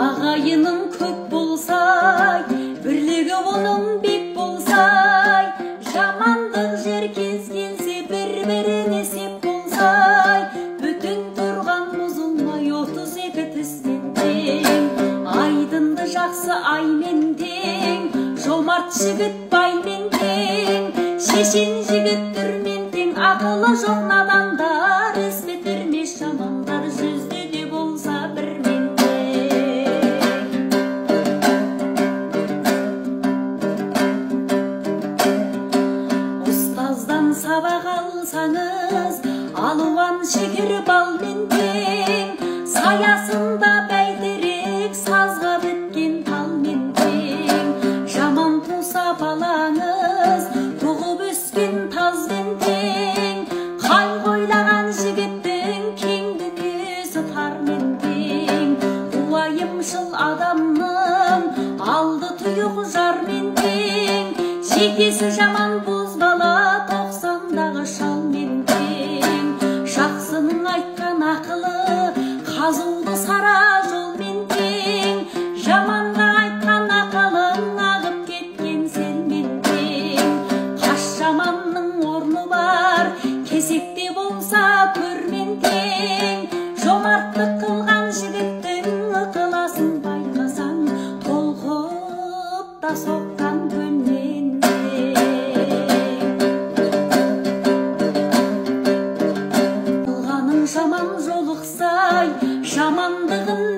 Ағайының көп болсай, бірлігі оның бек болсай, жамандық жер кез келсе бір-біріне сеп болсай, бүтін тұрған бұзылмай 32 тіспен тең, айдынды жақсы аймен тең, жомарт жігіт баймен тең, шешен жігіт түрмен тең, ақылы жоқ надандар, іс бітірмес жамандар, жүзде де болса бірмен тең. Ұстаздан сабақ алсаңыз, алуан шекер балмен тең, саясында бәйтерек сазға біткен талмен тең, жаман туса балаңыз, туғып өскен тазбен тең, қайғы ойлаған жігіттің кең дүниесі тармен тең, уайымшыл адамның алды тұйық жармен тең, жекесі жаман бозбала 90-дағы шалмен тең, жақсының айтқан ақылы қазулы сара жолмен тең, жаманға айтқан ақылың ағып кеткен селмен тең, қас жаманның орны бар, кесекте болса көрмен тең, жомарттық қылған жігіттің ықыласын байқасаң, толқып та соққан көлмен тең. Қылғаның жаман жолықсай, жамандығын